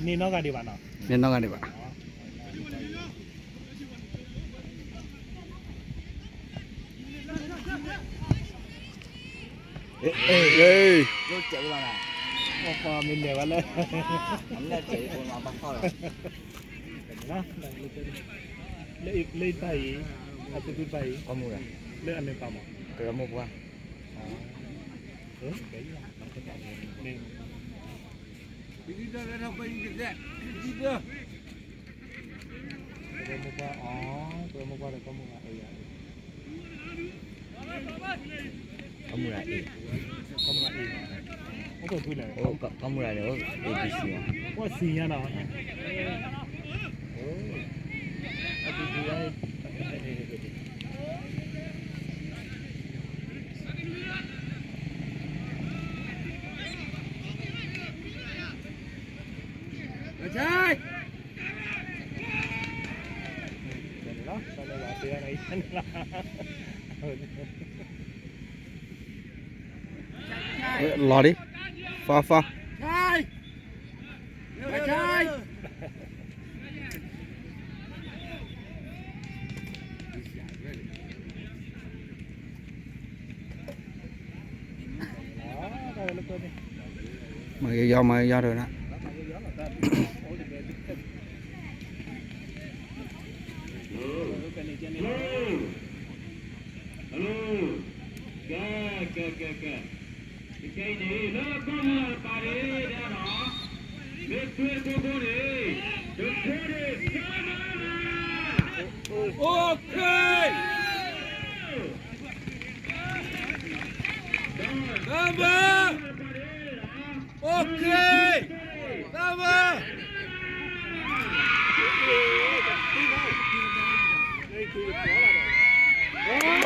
န့ၣ်နီၢ်ဂၤဒံးဘၣ်နီၤ, န့ၣ်နီၢ်ဂၤဒံးဘၣ်. လၢ လၢတၢ်အံၤ အသူသူတဖၣ်အံၤ လၢအမ့ၢ်ပၢ်မး ကရၢမိၢ်ပှၢ် ကရၢမိၢ်ပှၢ်, ကရၢမိၢ်ပှၢ်ဒီးကီၢ်မိၢ်ဂၤအံၤ, ကီၢ်မိၢ်ဂၤအံၤ, ကီၢ်မိၢ်ဂၤန့ၣ် အိၣ် A B C မး, အိၣ် C ညါနီၤ, လီၤဒံး, ဖီဖီ မၤကယီမၤကယီဒိၣ်နၤ, ကဲကဲကဲကဲ, တကဲအံၤန့ၣ် လၢကီၢ်မုၢ်လၢ်တပၤန့ၣ် ဒ်အံၤဒီး မ့ၢ်ပှဲၤဖိဖိန့ၣ် တဖိန့ၣ် သၢမၤလၢ်, အိၣ်ခ့ သၢမၤ, အိၣ်ခ့ သၢမၤ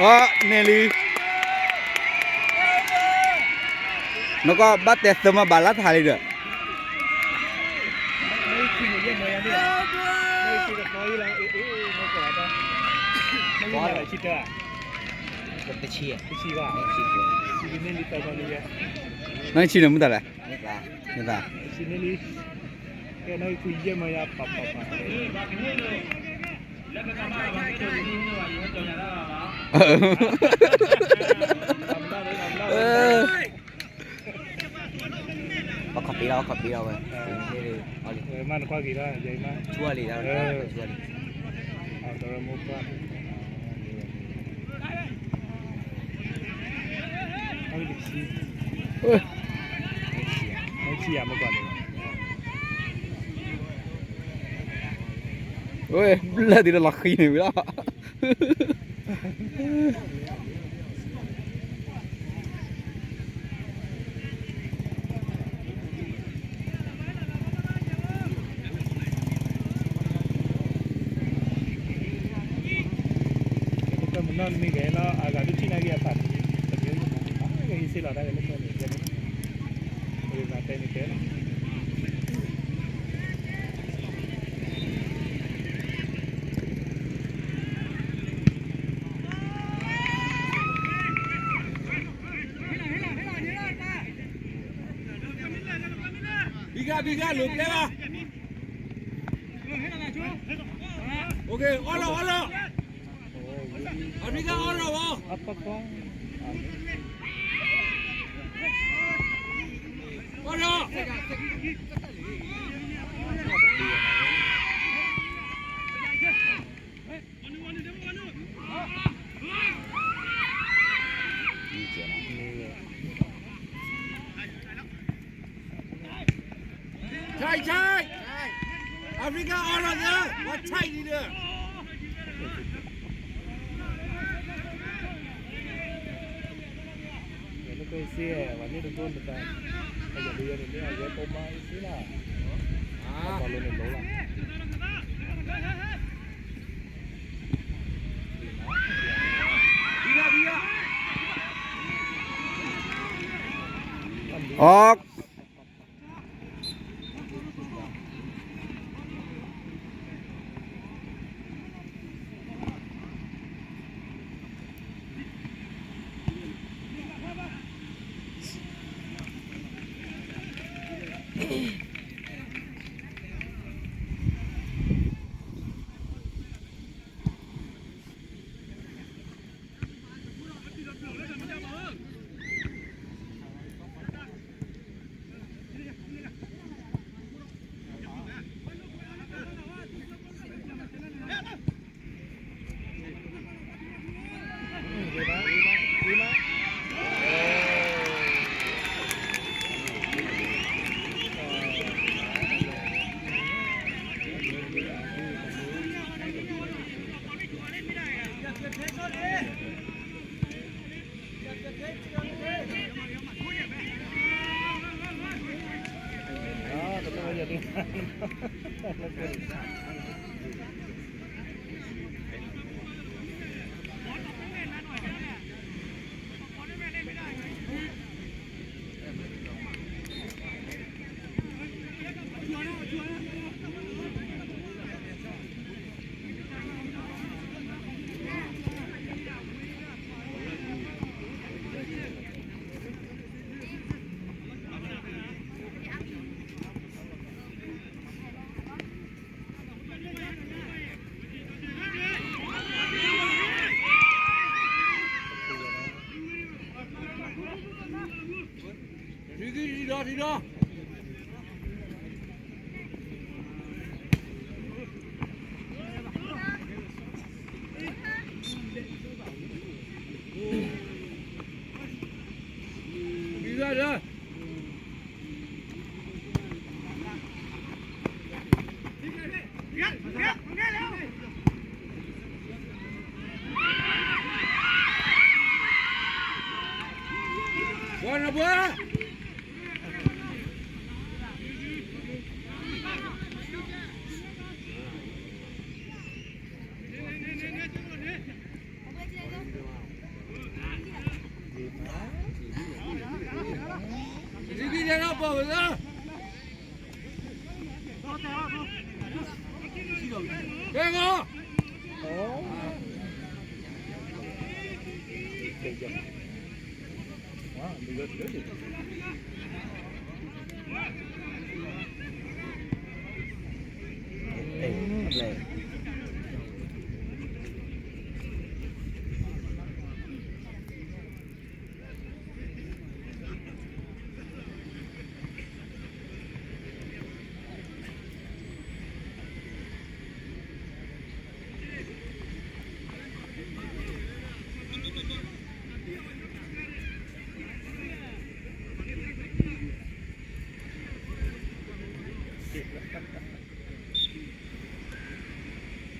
အီ န့ၢ်လံ, နကဘၣ်တဲသၢမၤဘၣ်လၢထးလံဒီး, တဆံ, တဆံဘၣ်, နဆံန့ၣ်မ့ၢ်တၢ်လဲၣ်, မ့ၢ်သး ကဲ နီၢ်ခွံယဲၢ်မၢယါပာ်ပာ်ပာ်, ပခီပ့လီၤ ပခီပ့လီၤဝဲ, မၤနကွၢ်က့ၤလီၤ ယဲမး ဆူအလံာ်လီၤ ဆူအလံာ်, အကရၢမိၢ်ပှၢ် အဝဲတဆံ, အဝဲတဆံယါမ့ၢ်ကွၢ်န့ၣ်, ဝဲ ဘျၢၣ်ဒ်လီၤဃံန့ၣ်ဝံၤလီၤ. မနီၢ်နမ့ၢ်ဂဲၤလီၤ အဂၤဒုးထံၣ်နာ်က့အဖးန့ၣ် ပကဟံးစ့လီၤတၢ်ဂဲၤလၢကဲန့ၣ် ကဲန့ၣ် ပကတဲန့ၣ်တဲလီၤ. ဘံဂါ ဘံဂါ လိာ်ကျဲဘၣ်. အိၣ်လီၤ အိၣ်လီၤ. အဖရိကၣ် အိၣ်လီၤဘၣ်. အိၣ်လီၤ. Africa အိၣ်လီၤသၢ ပှၤ tight လံဒီး လၢကစ့ ပှၤန့ၣ်တကိၢ်နတၢ် အယၤဒုးယၤန့ၣ် မ့ၢ်အဝဲပိာ်မါအစ့လီၤ ပှၤလိၤန့ၣ်လိၤလီၤ အီ အ ဘံဂၤတဂၤလီၤ, တဂၤလီၤဘံဂၤ. ဘံဂၤ ဘံဂၤ ဘ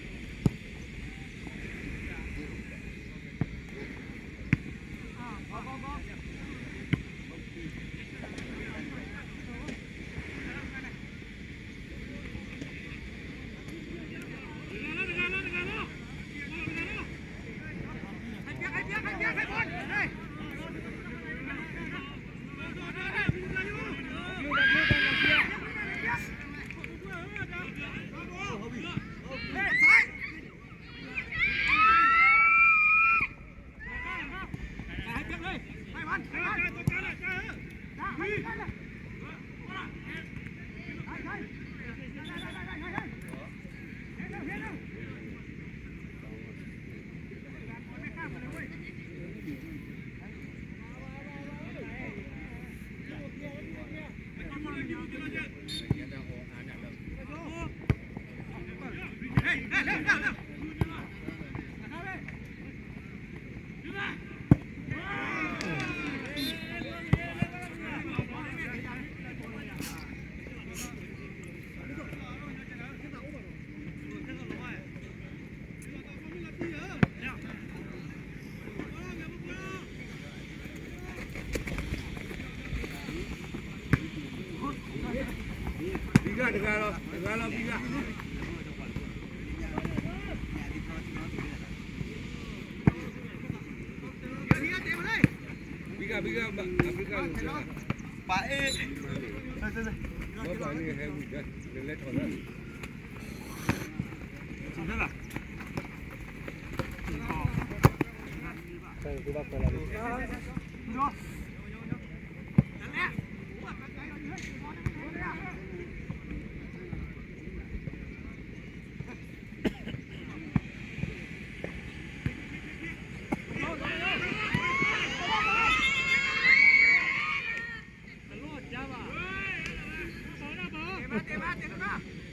ံဂၤ, ပာ်အ့ၣ်, ဘၣ်ပာ်န့ၣ်ဟဲဝံၤဒီး လဲၤလဲၤထီၣ်လၢ တၢ်ဂ့ၢ်ဘၣ်တသ့ၣ်ည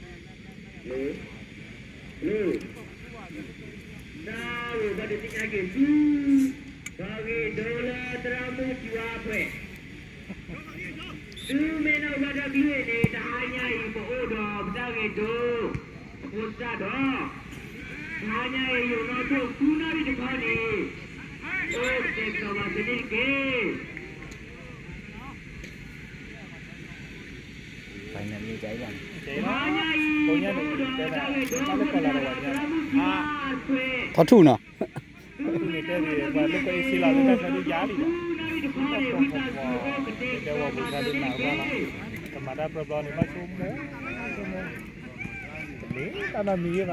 ါက့ၤဆူ ပှၤဂ့ၢ်ဒိလၢသရၣ်မုၣ်ကဝါဖှဲး သုမ့ၢ်နီၢ်ဝဲဒီးကလုၢ်န့ၣ် တဟါညါအံၤ ပအိၣ်ဒီးပတၢ်ဂ့ၢ်ဒိ အဃိသတးဒီး တဟါညါအံၤ ယိၤနီၣ်ဒိၣ်ဃုနၣ်ရံၣ်တခီန့ၣ် အိၣ်ကတဲာ်ကတီၤဘၣ်စ့ၢ်ကီးတက့ၢ်. Finally ကဲအံၤလီၤ, ကိးညါန့ၣ် တဲဒၣ် ဘၣ်လၢကီၢ်လၤဒဝါညါ, ထီထူၣ်နီၤ, ထီထူၣ်န့ၣ်တဲဒၣ် ပှၤလၢကီၢ်အ့စ့လီၤ လၢတၢ်ဆၢဒုးယါလံဒီး တၢ်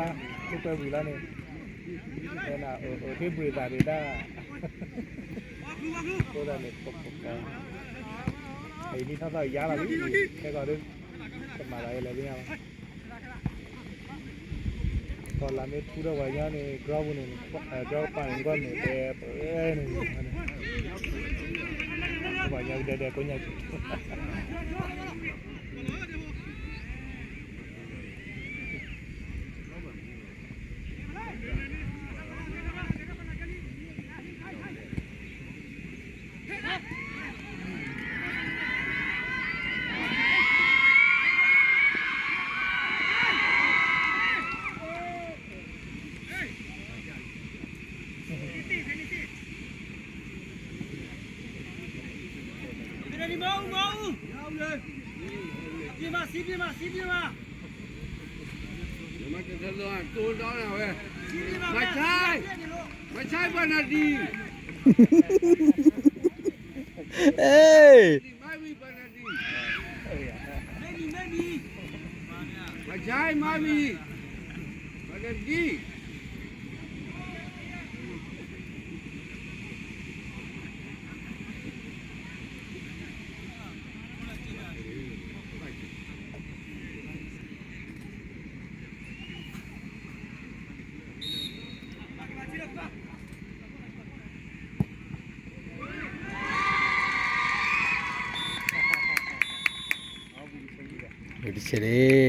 ဖီဖီ တဲဝဲပူၤတၢ်ဒုးနၢ်ဝဲလီၤ, ကမၤတၢ်ပြၢပြၢန့ၣ် ဘၣ်ဆိကမိၣ်, ဆိကမိၣ်, တမ့ၢ်တၢ်နီတမံၤဘၣ်, ခိၣ်ပၢဝံၤလီၤန့ၣ်, တဲနၤ အၢ အၢ ဟ့ၣ်ဘှံးသးဒံးတၢ် အဃိသတးန့ၣ် ပက အံၤနံၣ်ထီၣ်သီၣ်ယါလီၤလံ, ခဲကီးဒုး ကမၤလၢအလဲၤသ့ၣ်ညါလီၤ, ကီၢ်လၤမ့ၢ်ထူထီၣ်ပှၤညီန့ၣ် ကီၢ်ပူၤန့ၣ် ကီၢ်ကပၤန့ၣ် ကီၢ်န့ၣ် ပှဲၤန့ၣ်, ပှၤညီကဒဲဒဲကိးညါ မၤဆါ, မၤဆါပှၤနၤဒံး, ဟ့ၣ်, မၤဝံၤပှၤနၤဒံး, မၤဆါမၤဝံၤ, ပှၤနၤဒံး. ဝံၤတဆဲးန့ၣ် တ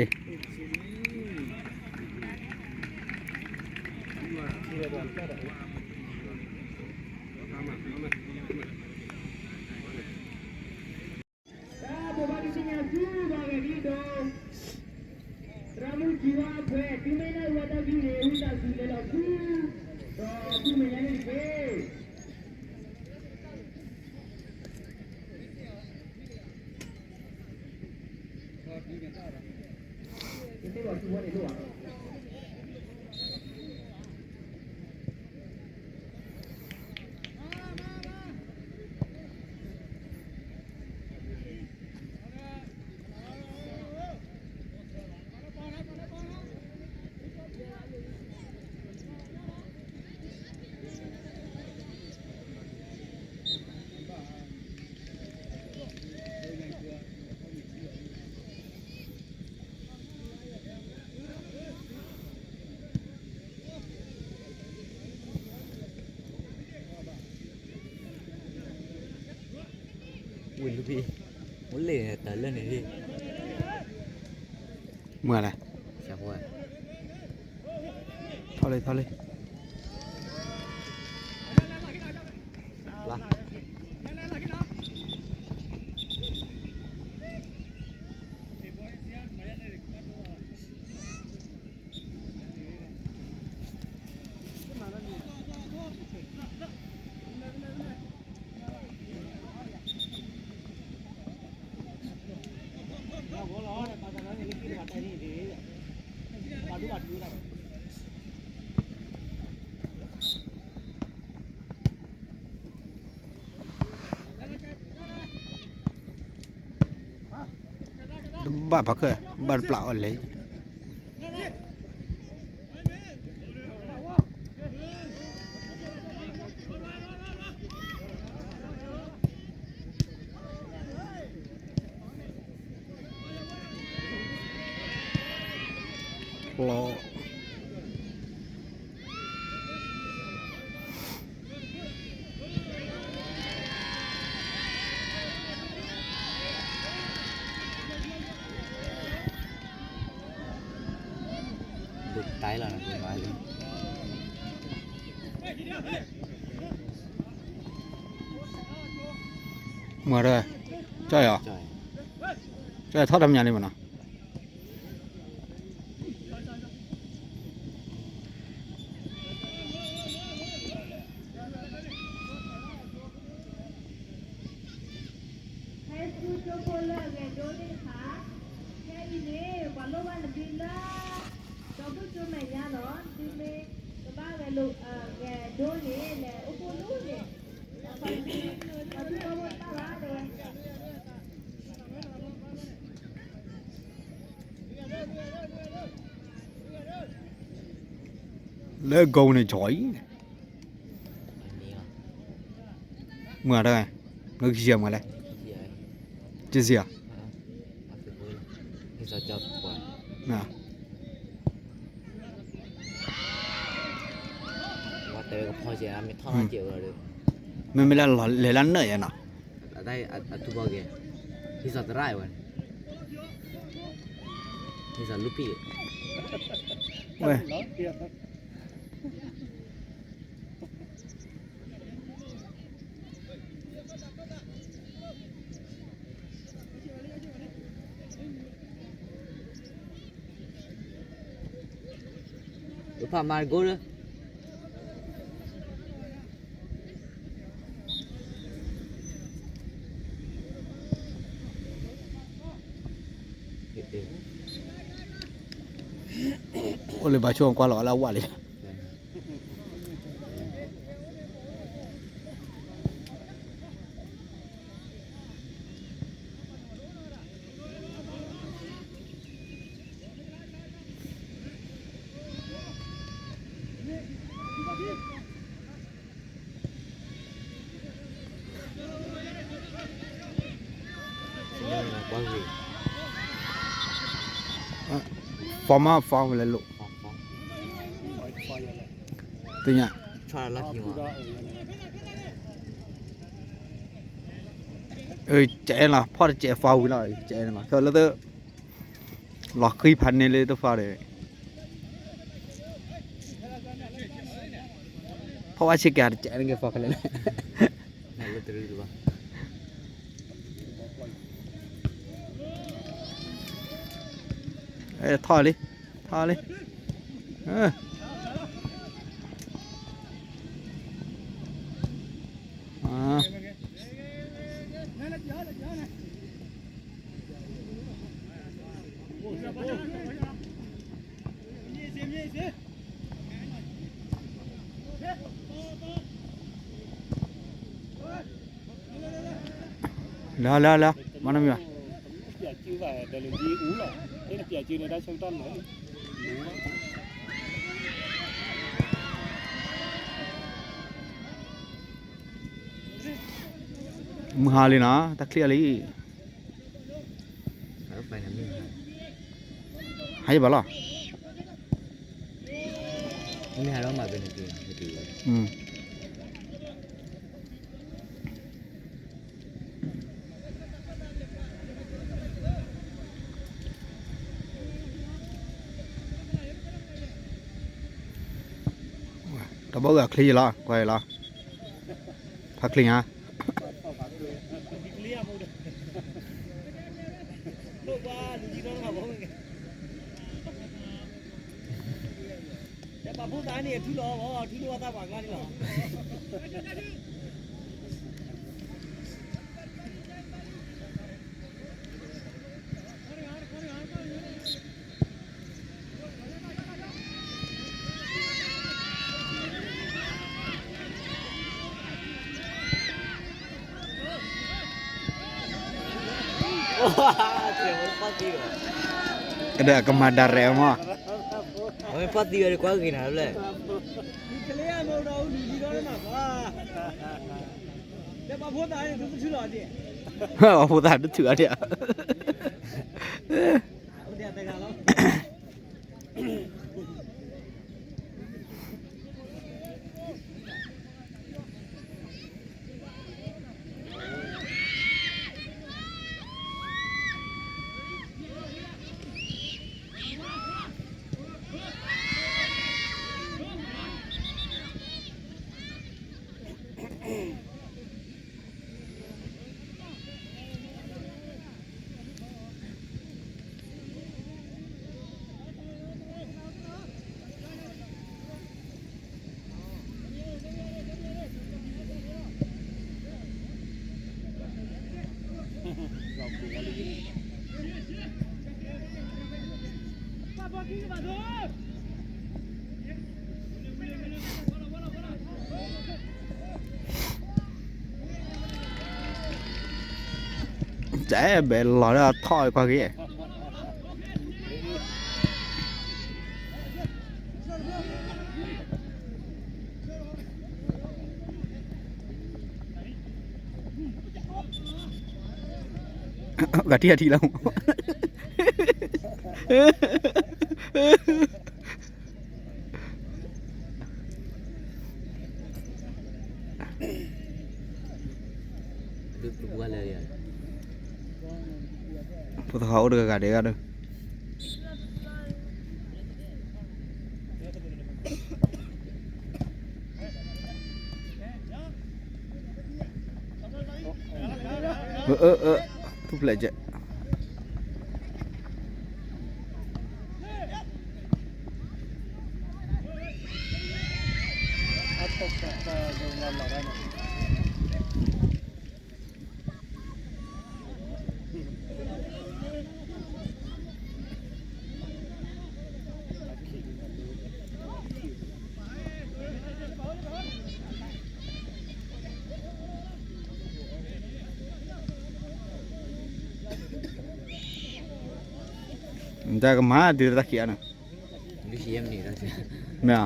ၢ်ဘိးဘၣ်ဒုးသ့ၣ်ညါဆူဘၣ်ဂ့ၤဒ်ဒီး သရၣ်မုၣ်ကံဝါအဖှဲး သုမ့ၢ်နၢ်ဟူဝဲတၢ်ဂ့ၢ်န့ၣ် ဝံသးစူၤလဲၤလီၤဆူ ဒီးသုမဲာ်ညါန့ၣ်တက့ၢ်. ဝံၤလံ, အိၣ်လ့ၣ်န့ၣ် တၢ်လၢန့ၣ်, မုၢ်လဲၣ်, ထီၣ်လံ ထီၣ်လံ.ဘၣ်ဖးခၢၣ် ဘၣ်တပျၢ်အီၤလဲၣ်. လီၤ ဒိးတၢ်လီၤနၤ မၤရၢ, ကၠီၣ်ယီၤ, ကၠီၣ်ယီၤထီၣ်တၢ်မညါလံမနီၤ. ဟဲဆူကၠိဖိလၢအဂဲၤဒိသ့ၣ်တဖၣ်, ဟဲ န့ၣ် ပှၤလိၣ်ဘၣ်နသုလၢ ကၠီဘုၣ်ကၠိမဲာ်ညါနီၤ, သုမ့ၢ်ကဘၣ်ဂဲၤလိာ် ဂဲၤဒိန့ၣ် လဲၤအိၣ်ဖှိၣ်လိၣ်န့ၣ်, ပှၤသုကီၢ်ဖိတဘၣ်ဘၣ်တဲဝဲ လၢဂီၤန့ၣ် ကၠီအံၤန့ၣ် မၤတၢ်, နကစံးမၤလဲၣ်, ကစံးဧါ, မ့မ့ၢ်လၢ လဲၤလၢနၢၣ်ယဲနီၤ, အထူဘီက့ၤ, ဟံးစီၤသရၣ်ဝဲန့ၣ်, ဟံးစီၤလူပံၢ်ဝဲ ဖးမၤတကိးလၢ အိၣ်လၢဘၣ်ဆိကွၢ်လီၤအီၤလၢအဝၣ်လံ. ဖီမးဖီဝဲလဲၣ်လိၣ်, သ့ၣ်ညါ ကအဲၣ်လီၤ ဖီၣ်တကဲးဖီဝံၤလီၤ ကအဲၣ်န့ၣ်လီၤ ခဲလၢာ်သ့ၣ် လီၤဃံဖးန့ၢ်လၢတဖၣ်ဒီး ဖီၣ်ဝဲဆ့ကၤတကဲးန့ၣ်က့ၤဖီၣ်ခဲလၢာ်န့ၣ် ထီၣ်လံ ထီၣ်လံ လၢလၢလၢ မၤနမံၤဘၣ် မုၢ်ဟါလံနီၤ တၢ်ချံၣ်လံ ဟါယဘၣ်လီၤ တဘီဂၤချံယလီၤ ကွၢ်ယလီၤ ဖးချံဧါ ပှၤဖိသၣ်န့ၣ် ထူလီၤ ထူလီၤသးပှၢ်ကျါန့ၣ်လီၤ ဒီးကမၤဒၣ်ရဲၣ်မး အဝဲဖီၣ်သံဝဲကွၢ်ဂ့ၤနၤလၢ ပှၤဖိသၣ်တထုးအီၤဒံး တၢ်အဲၣ်ဘဲလီၤဒီးထီၣ်ကွၢ်က့ၤ ဂၤထံၣ်ဂၤထံၣ်လီၤ ဖိသၣ်အိၣ်တဂၤဂၤဒဲးဂၤဒီး အၢ အၢ အၢ ထူၣ်ဖျဲးကဲး တၢ်ကမၤဒုးတၢ်ခံးအါနီၤ မ့ၢ်ဧါ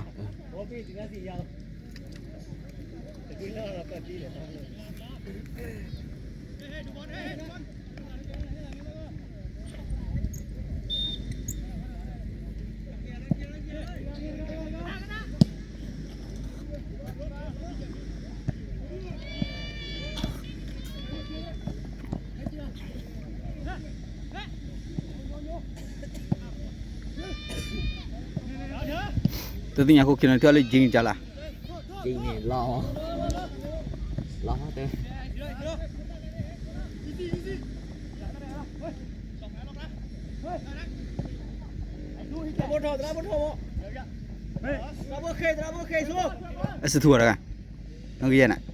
တသ့ၣ်ညါခိၣ်ခံနီၤ ထံၣ်အီၤလၢယ့ကလါ လီၤ လီၤ အစထူဝါတဂၤ နကယဲၢ်နၤ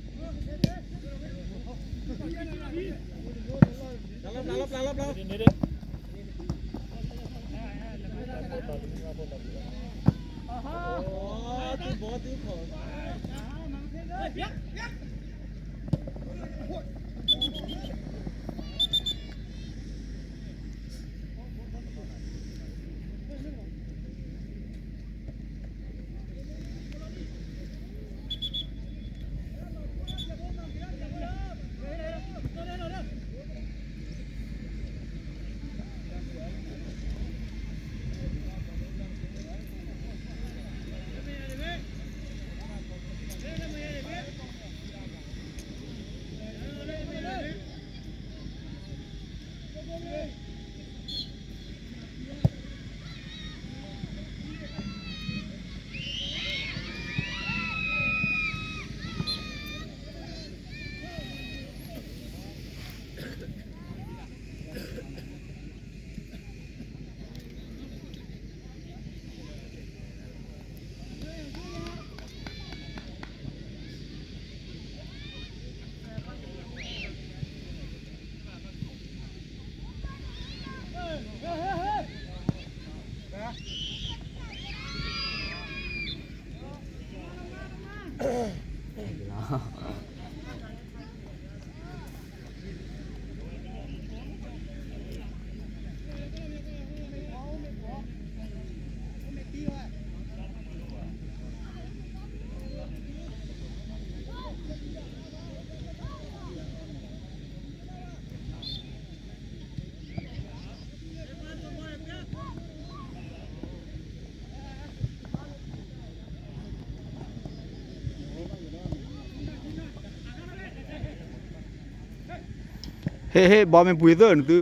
ဟ့ၣ် ဟ့ၣ် ဘီမ့ၢ်ပှ့ၤသၢနသု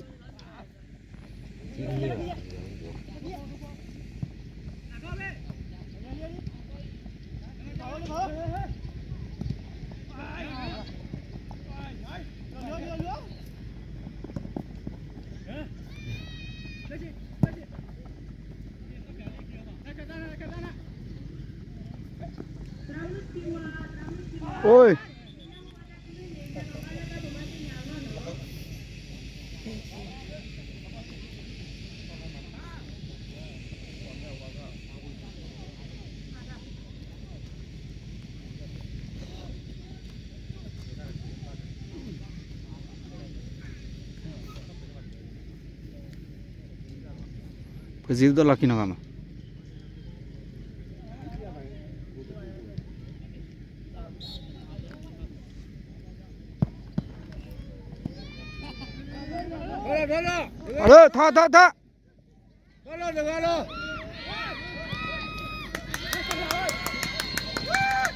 အိၣ် ပစံးတၢ်လီၢ်ခံနီၤဂၤမး,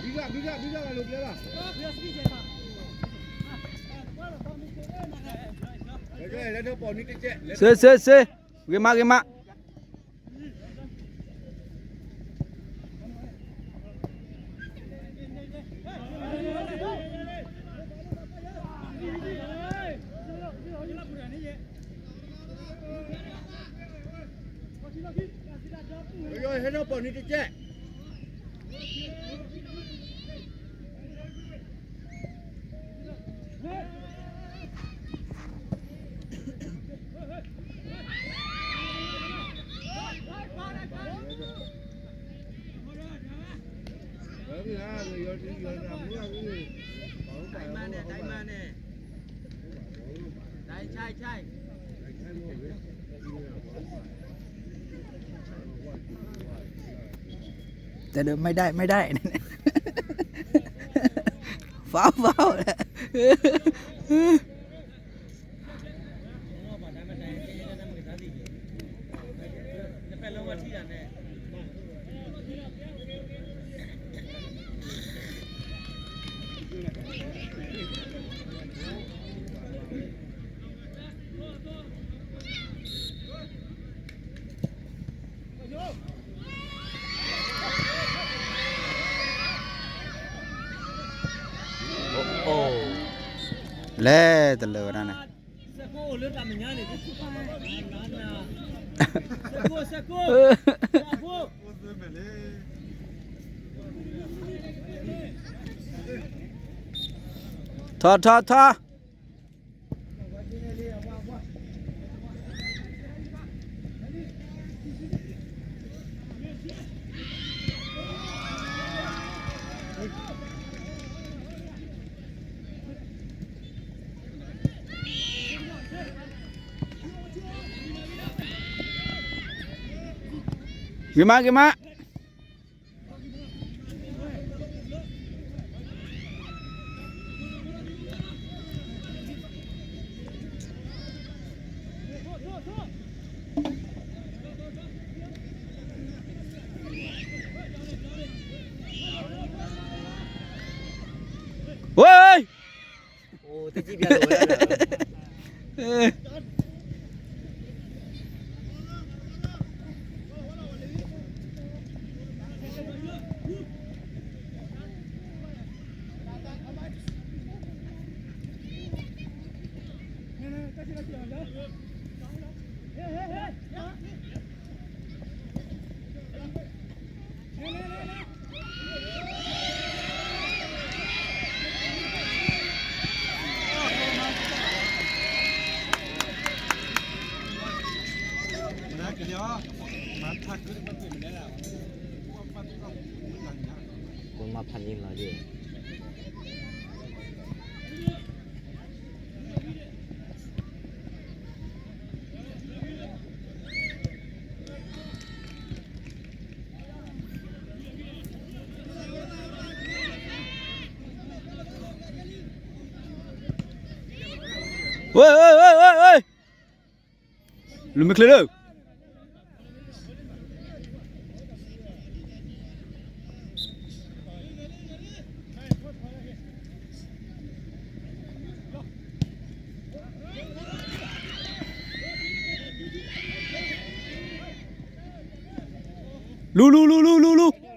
ထီၣ် ထီၣ် ထီၣ် စ့ စ့ စ့, ဂ့ၤမး ဂ့ၤမး. ဟဲထီၣ်ပိာ်နံၤတကဲး. แต่เดิมไม่ได้ ไม่ได้ ฟ้าว ฟ้าว လဲၤတလၢဝဲဒၣ်န့ၣ်, ထီၣ် ထီၣ် ထီၣ်. ဂ့ၤမး ဂ့ၤမး. ဝ့ၢ် မၤဖးန့ၣ်လီၤဒၣ်. ဝ့ၢ် ဝ့ၢ် ဝ့ၢ် ဝ့ၢ် ဝ့ၢ်, လူၤမ့ၢ်ချ့လၢ လူၤ လူၤ လူၤ လူၤ လူၤ လူၤ.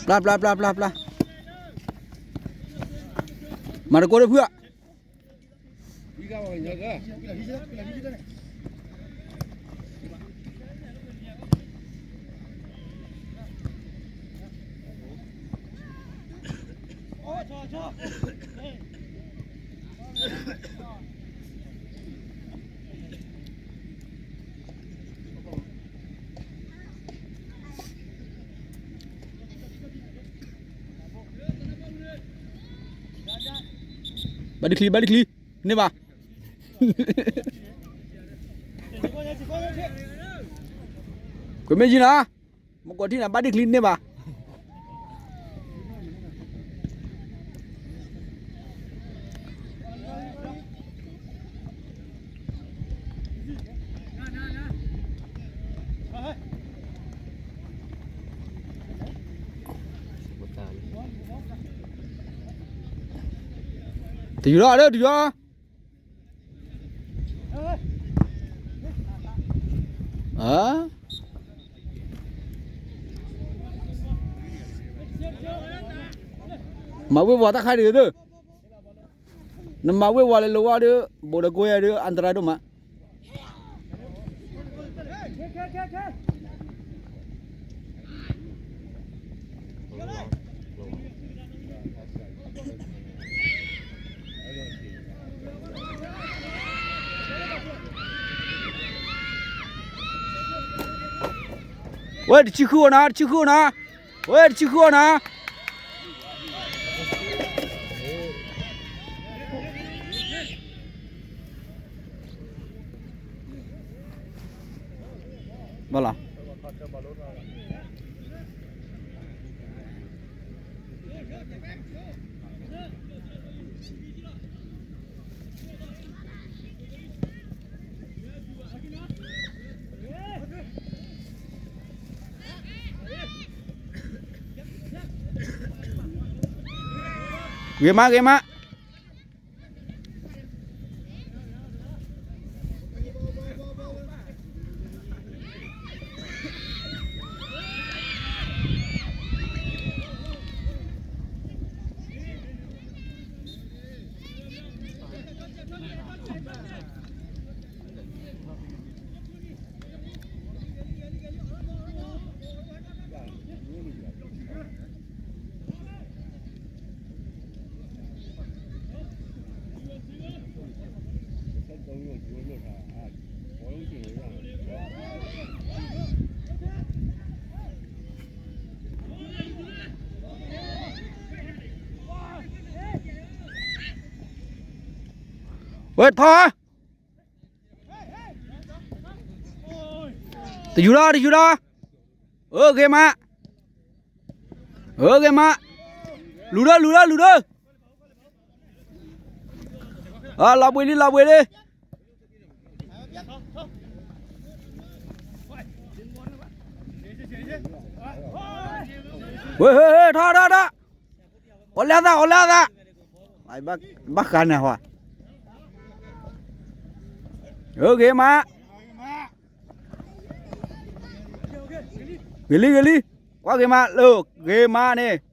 ပျၢ် ပျၢ် ပျၢ် ပျၢ် ပျၢ်, မၤတကိးတဖုဧါ. ဘၣ်ဒံချံ ဘၣ်ဒံချံ, န့ၢ်ဘၣ်. ကွဲမ့ၢ်ယံၤနီၤ, မ့ၢ်ကီးထံၣ်နၤ ဘၣ်ဒံချံန့ၢ်ဘၣ်. တယူၤလီၤ တယူၤလီၤ. မၤဝ့ၤဝီၤတၢ်ခါဒံးသၢ, နမၤဝ့ၤဝီၤလၢလၢဝီၤဒီး ဘူးဒီးကိးယၤဒီး အန္တရာယ်ဒိၣ်မး. ဝဲ တဆံဃုအိၣ်နီၤ, တဆံဃုအိၣ်နီၤ, ဝဲ တဆံဃုအိၣ်နီၤ. ဘၣ်လီၤ. ဂ့ၤမး ဂ့ၤမး. ဝဲထီၣ်ဧါ, တယူၤလီၤ တယူၤလီၤ, အၢ ဂ့ၤမး, အၢ ဂ့ၤမး, လူၤဒီး လူၤဒီး လူၤဒီး, လီၤဘှံးလံ လီၤဘှံးလံ. ဝဲ ထီၣ် ထီၣ် ထီၣ်, အိၣ်လၢသး အိၣ်လၢသး, ဘၣ်ဃးန့ၣ်ဟီ, ဂ့ၤမး, ဂ့ၤလံ ဂ့ၤလံ, ကွၢ်ဂ့ၤမး လၢဂ့ၤမးန့ၣ်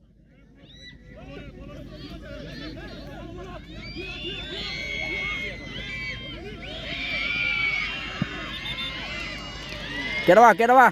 ကဲထီၣ်ဘၣ် ကဲထီၣ်ဘၣ်.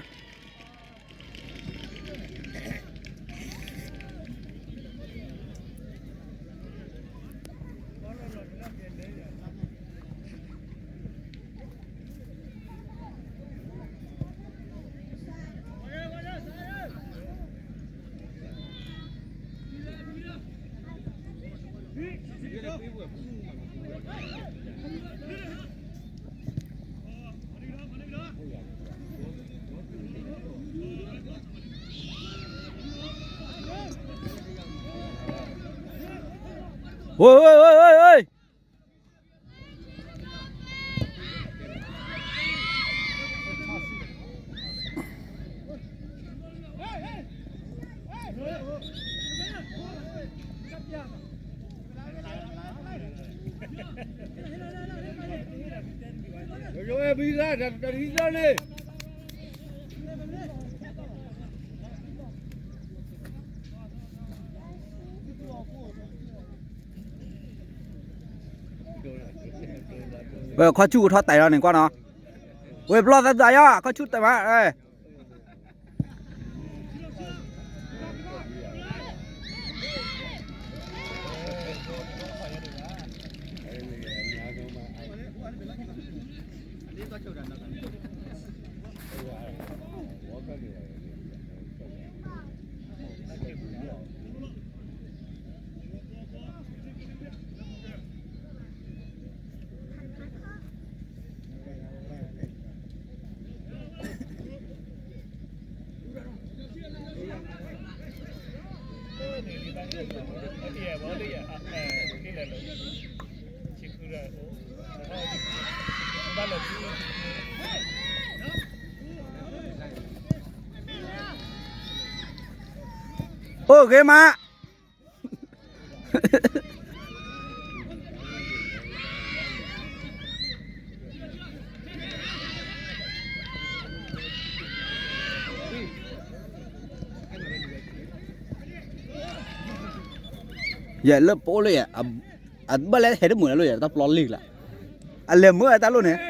ဝဲခီဆူၣ်ကထီၣ်တဲာ်လီၤန့ၣ်ကွၢ်နီၤ, ဝဲပျီၢ်သးသးယီၤ ခီဆူၣ်တဲာ်မး. အိၣ်ဂ့ၤမး ယဲလၢပအိၣ်လၢယဲ, အဘၣ်လဲၣ်ဟဲတမုာ်လၢယဲ တၢ်ပျီလံလၢ်, အလဲၤမုာ်အတၢ်လိၣ်န့ၣ်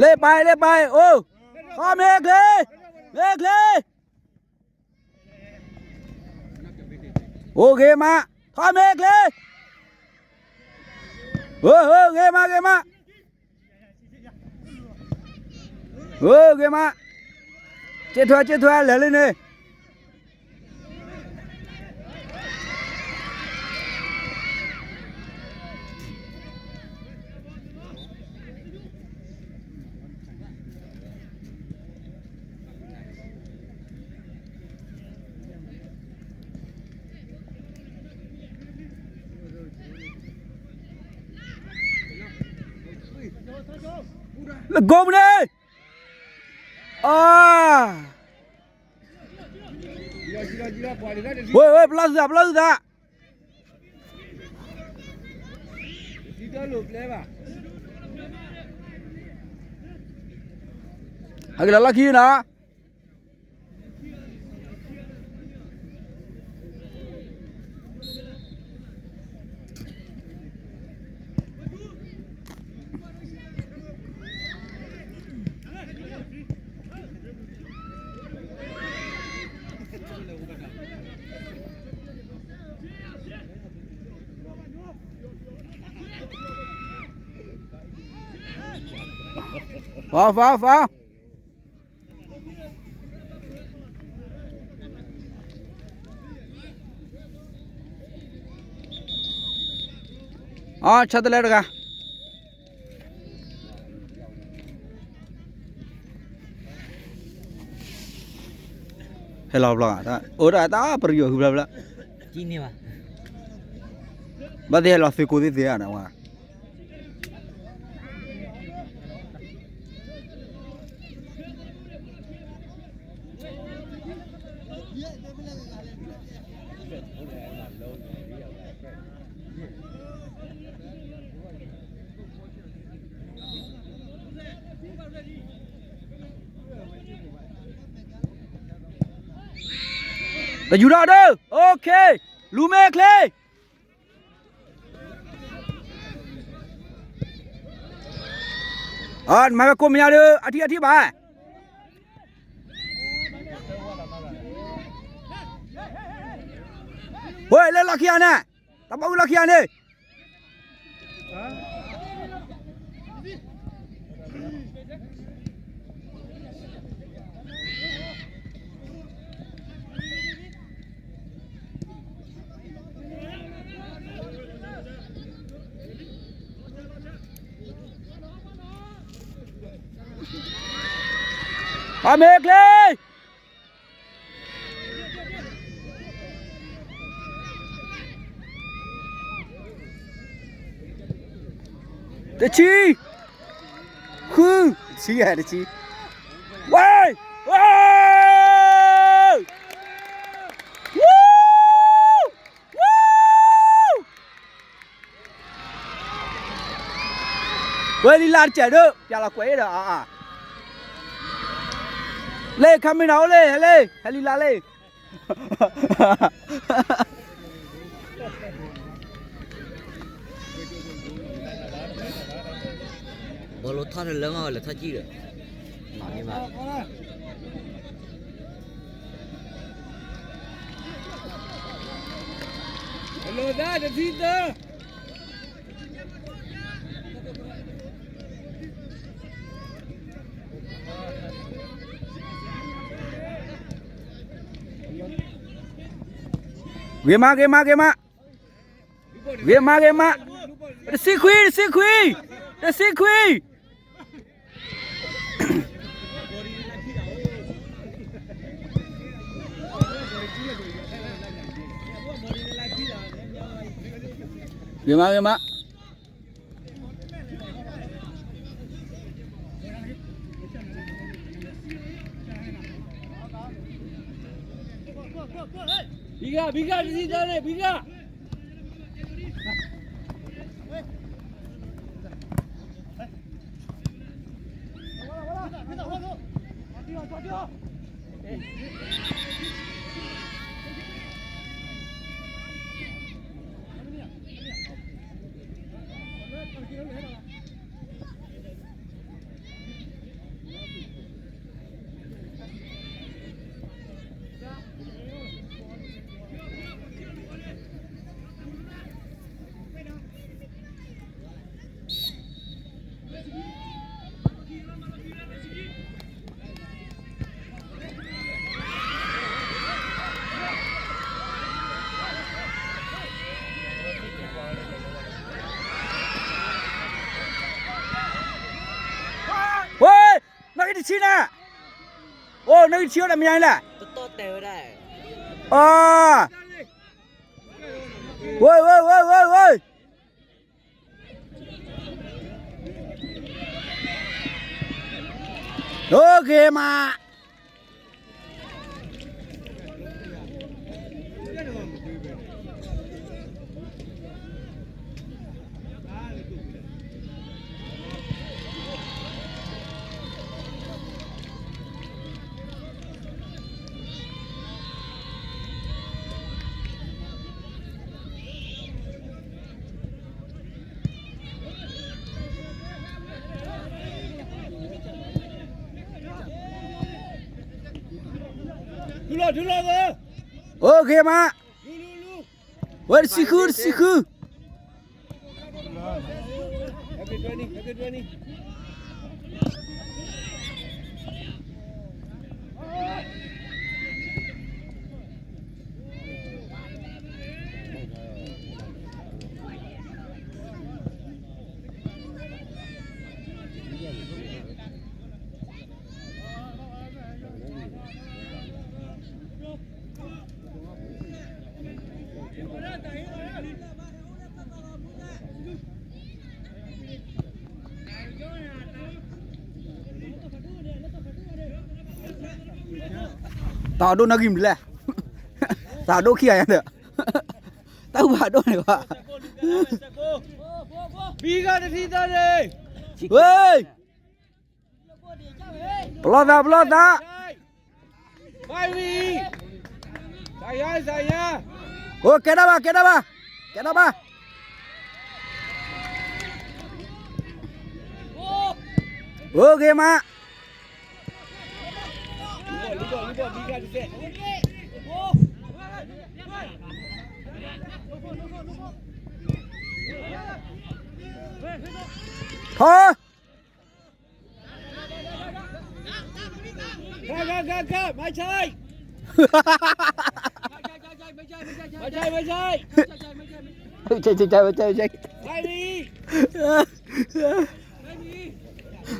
လ့ပၢ် လ့ပၢ် အိၣ်, ထီၣ်မ့ၢ်ချ့, မ့ၢ်ချ့, အိၣ်ဂ့ၤမး, ထီၣ်မ့ၢ်ချ့, ဂ့ၤမး ဂ့ၤမး, ဂ့ၤမး, က့ထွဲ က့ထွဲ လဲၤလံန့ၣ် လၢကိးမုၢ်န့ၣ်, အၢ, ဝဲ ဝဲ ပလီၢ်သုသး ပလီၢ်သုသး, ဟဲက့ၤလီၤလီၢ်ခံနီၤ. Foul, foul, foul. အီ ဆၢတလဲတဂၤ ဟဲလီၤဘျီ, အိၣ်ဒၣ်တၢ်ပရံၤအီၤဟုဘျီဘျီ, ဘၣ်သ့ၣ်ဟဲလီၤသုးကိးသ့ၣ်သ့ၣ်ဧါန့ၣ်ဝဲ တယူၤထီၣ်ဒၢ, အိၣ်ခ့, လူၤမ့ၢ်ချ့ အမၤဝဲကိးမညါဒီး အထံၣ်အထံၣ်ဘၣ်, ဝဲလၢလီၢ်ခံဂၤန့ၣ်, တၢ်ဘၣ်ဝံၤလီၢ်ခံဂၤန့ၣ် အမ့ၢ်ချ့ တဆံ, ဃု, တဆံ, တဆံ, ဝဲ, ဝဲ, ဝဲ ဝဲလံလၢ်တစဲးဒၢး ပျဲလီၤကွဲးဒီးအါအါ, လ့ၣ် ခါမ့ၢ်နၤအိၣ်လ့ၣ် ဟဲလ့ၣ် ဟဲလံလၢ်လ့ၣ် ဘီလိထီၣ်တလၢမးဝဲလၢထီၣ်ကံၣ်ဒီး မၤန့ၢ်ဘၣ် လိာ်သးတထံၣ်သၢ ဂ့ၤမး ဂ့ၤမး ဂ့ၤမး, ဂ့ၤမး ဂ့ၤမး, တဆံခွံ တဆံခွံ တဆံခွံ, ဂ့ၤမး ဂ့ၤမး ဘံဂၤ ဘံဂၤ တသံတၢ်န့ၣ် ဘံဂၤ ဝဲ, နဂ့ၢ်တဆံန့ၣ်, အိၣ် နဂ့ၢ်တဆံအိၣ်ဒီးမယါလဲၣ်, အီ, ဝဲ ဝဲ ဝဲ ဝဲ ဝဲ OK မး. OK မး, ဝဲတဆံဃု တဆံဃု. တၢ်အဒိၣ်နဂံၢ်မနုၤလဲၣ်, တၢ်အဒိၣ်ခံဂၤညါဒီး, တၢ်အူဘၣ်ဒိၣ်န့ၣ်ဘၣ်, ဘံဂၤတထံၣ်သၢန့ၣ်, ဝဲ ပလီၢ်သး ပလီၢ်သး, အိၣ်ကဲဒၣ်ဘၣ် ကဲဒၣ်ဘၣ် ကဲဒၣ်ဘၣ်, အိၣ်ဂ့ၤမး. ထီၣ် မၤဆဲး, မၤဆဲး, မၤဆဲး, မၤဆဲး, မၤဆဲး, မၤဆဲး, မၤဆဲး, မၤဆဲး,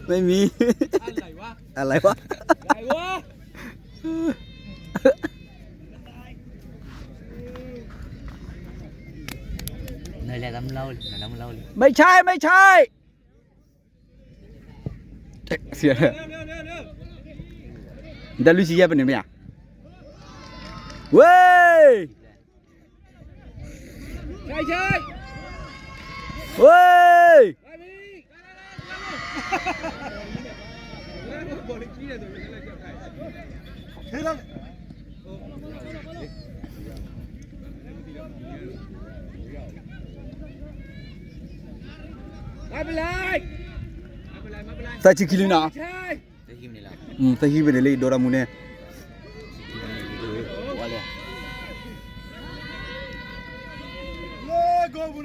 မ့မ့ၢ်, အလဲၤဝဲ, မၤဆဲး, မၤဆဲး. တၢ်လွံၢ်ဆံယဲၢ်ပန့ၣ်မ့ၢ်ဧါ, ဝ့ၢ်, ဝ့ၢ်. သၢဆံခံလံနီၤ, သၢဆံပန့ၣ်လံ ဒိၣ်ဒီးမူန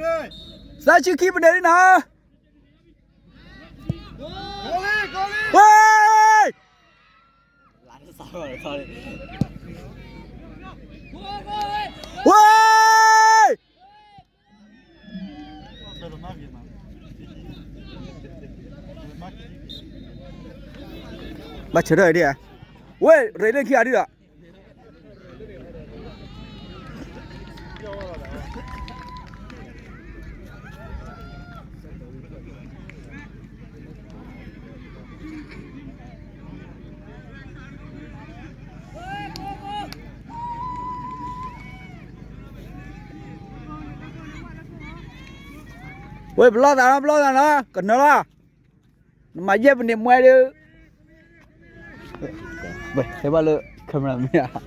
့ၣ်, သၢဆံခံပန့ၣ်လံနီၤ. ဝ့ၢ်, ဝ့ၢ်. ဘၣ်ဆၢထၢၣ်ဒံးဧါ, ဝဲ ရ့လၢခံဂၤဒံးဒီး ဝဲ ပလီၢ်သးနီၤ ပလီၢ်သးနီၤ ကနၢလီၤ, နမၤယဲၢ်ပနံးမွဲဒီး, ဝဲ ဟဲဘၣ်လၢ camera မ့ၢ်ဧါ,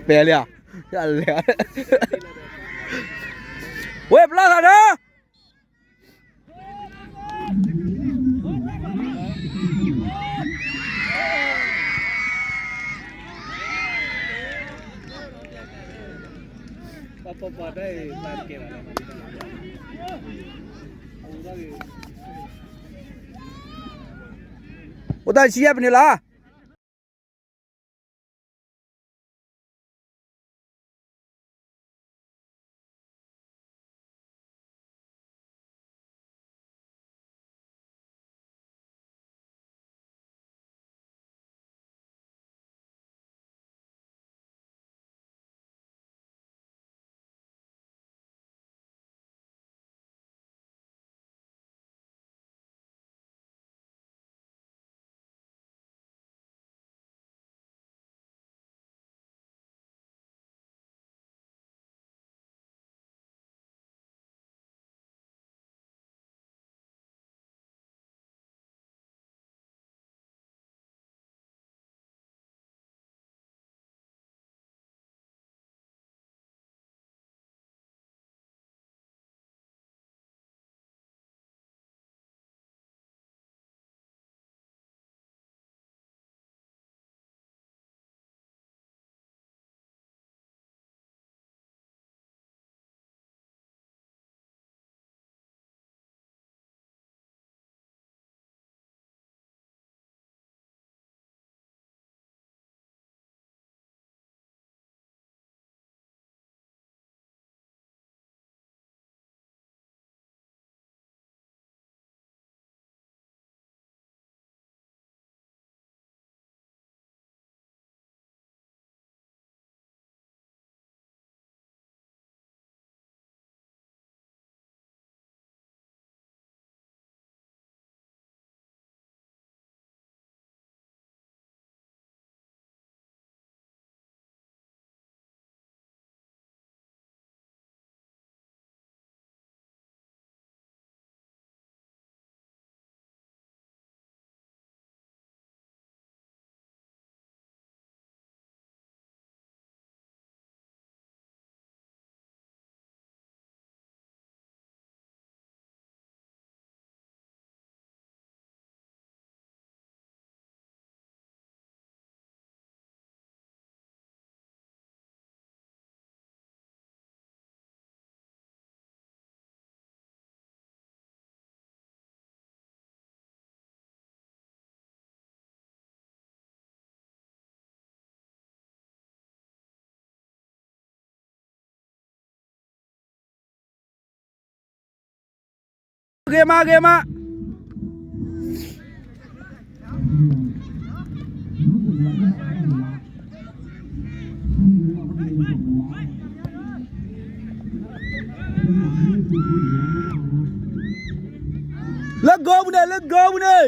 ပဲလံဧါ, လဲၤ, ဝဲ ပလီၢ်သးနီၤ အိၣ်တၢ်ဆံယဲၢ်ပနံးလီၤ.ဂ့ၤမး ဂ့ၤမး လၢဂိၢ်ပူၤန့ၣ် လၢဂိၢ်ပူၤန့ၣ်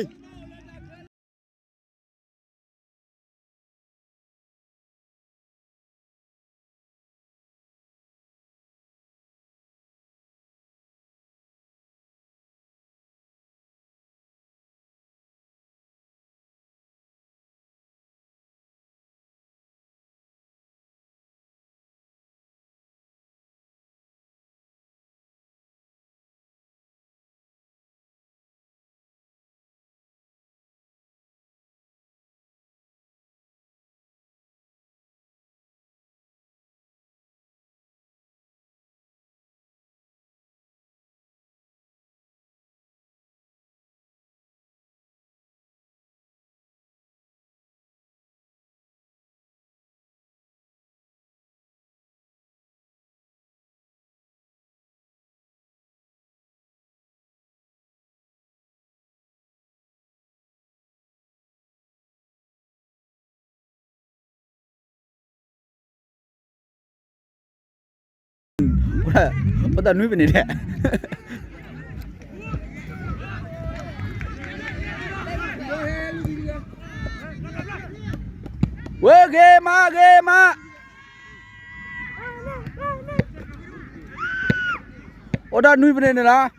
အိၣ်တၢ်နွံပန့ၣ်ဒဲး, ဝဲဂ့ၤမးဂ့ၤမး, အိၣ်တၢ်နွံပန့ၣ်န့ၣ်လီၤ.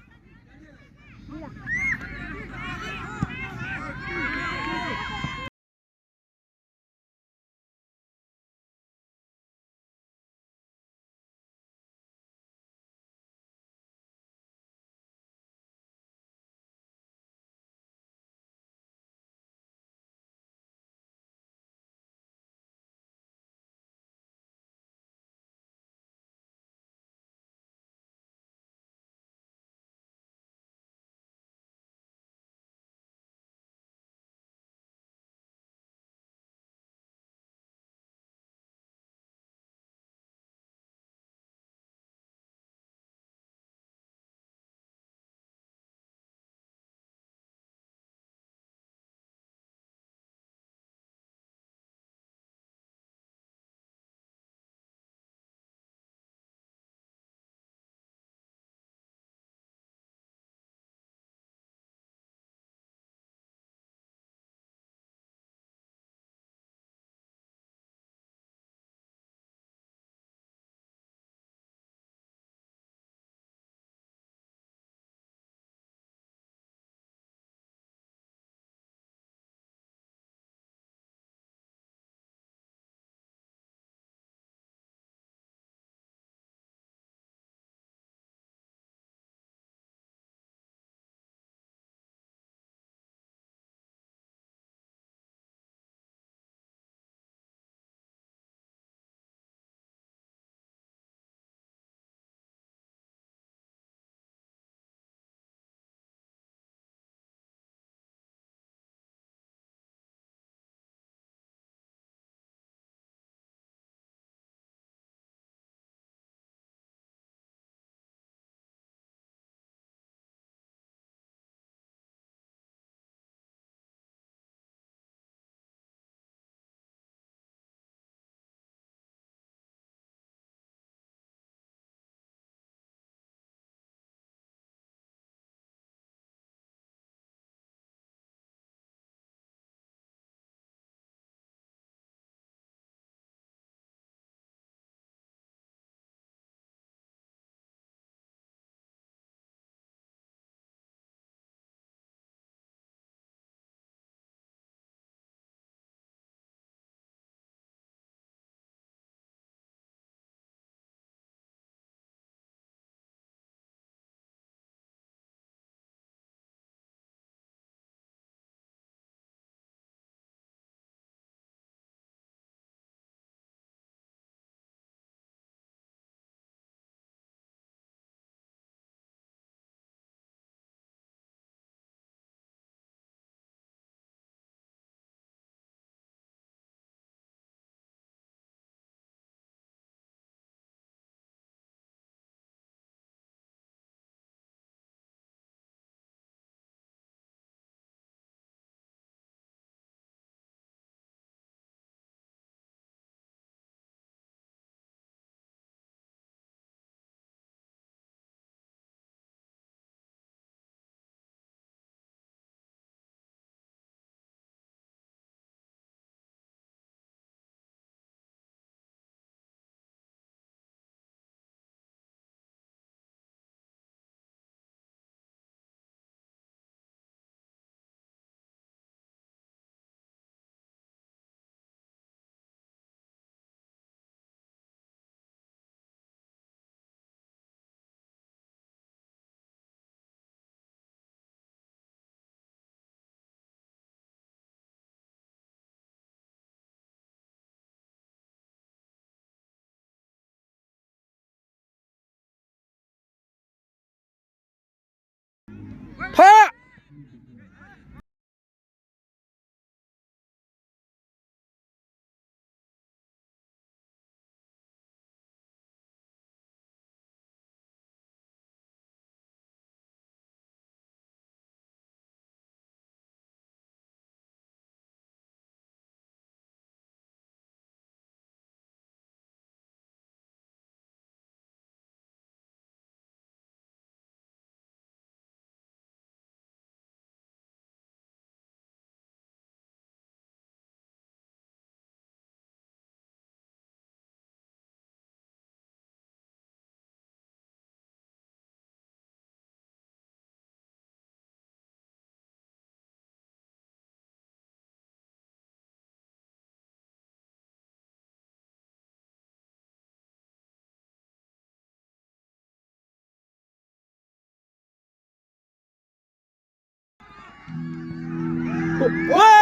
ဝ့ၢ်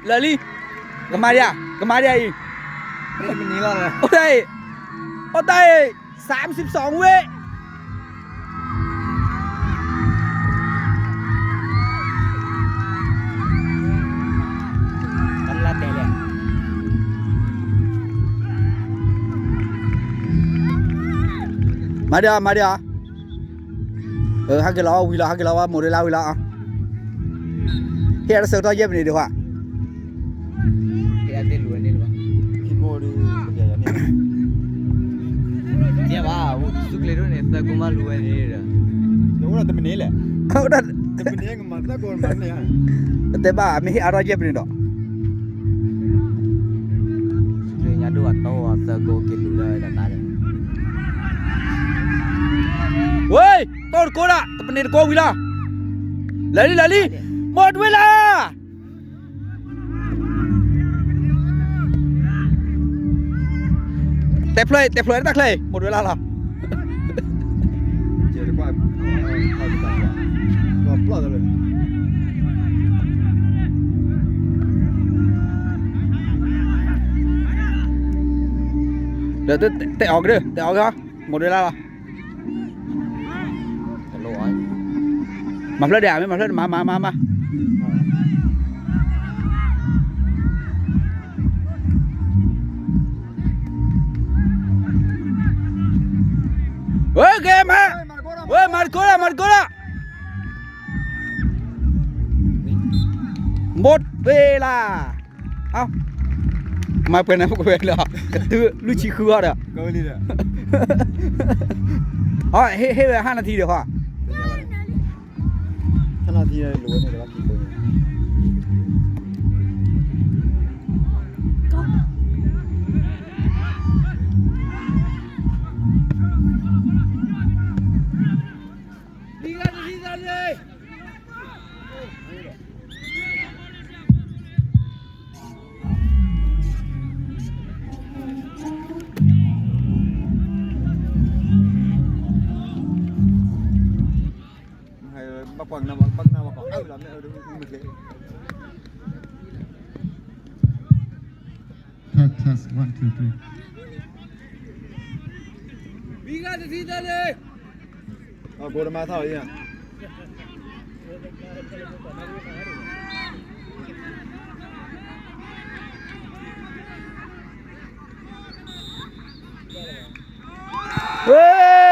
လၢာ်လံ, ကမၤဒံးဧါ, ကမၤဒံးဧါအံၤ, အိၣ်တၢ်အံၤ, အိၣ်တၢ်အံၤ, စၢမ်စံးသွင်ဝ့ၢ် မၤဒံးဧါ, မၤဒံးဧါ, ဟဲက့ၤလီၤဝံၤလီၤ, ဟဲက့ၤလီၤဝဲ မိၢ်ဒွဲလၢဝံၤလီၤ, ဟ့ၣ်အတၢ်ဆၢကတီၢ်ယဲၢ်မံးနံးဒံးဟါ ဘၣ်, ဆူၣ်ကျဲၤဒိၣ်န့ၣ် သၢကိးမးလူၤဝဲန့ၣ်ဒီး, တမနုၤလဲၣ်, တမနုၤ, တဲဘၣ် မ့ၢ်ဟ့ၣ်အါထီၣ်ယဲၢ်မံးနံးဒီး, ဆူၣ်ကျဲၤညါဒိၣ်အတီၢ်သၢကိးက့ၤလူၤလၢတၢ်တၢ်ဒီး, ဝ့ၢ် တီၢ်တကိးဒၣ် တပနံးတကိးဝံၤလီၤ, လၢာ်လံ လၢာ်လံ, မိၢ်ဒွဲလၢ တဲဖျၢၣ် တဲဖျၢၣ်တၢ်ချၢအံၤ မိၢ်ဒွဲလၢလီၤ, ဒီးတဲအီၤကဒၢ တဲအီၤကဟီ မိၢ်ဒွဲလၢလီၤ, မၤဖျၢၣ်ဒံးဧါ မ့ၢ်မၤဖျၢၣ် မၤ မၤ မၤ မၤ ဝ့ၢ်က့ၤမၤ, ဝ့ၢ်မၤတကိးလီၤ မၤတကိးလီၤ, မိၢ်ဒွဲလၢ မၤပှဲၤန့ၣ် ပကဝဲၤလီၤ ကတုၤလွံၢ်ဆံဃုအီၤဒီး, ဟ့ၣ်ဝဲ ဟါနၣ်ထံဒီးဟီ, ဟါနၣ်ထံလိၤဝဲန့ၣ် Test, test, one, two, three. ဝ့ၢ်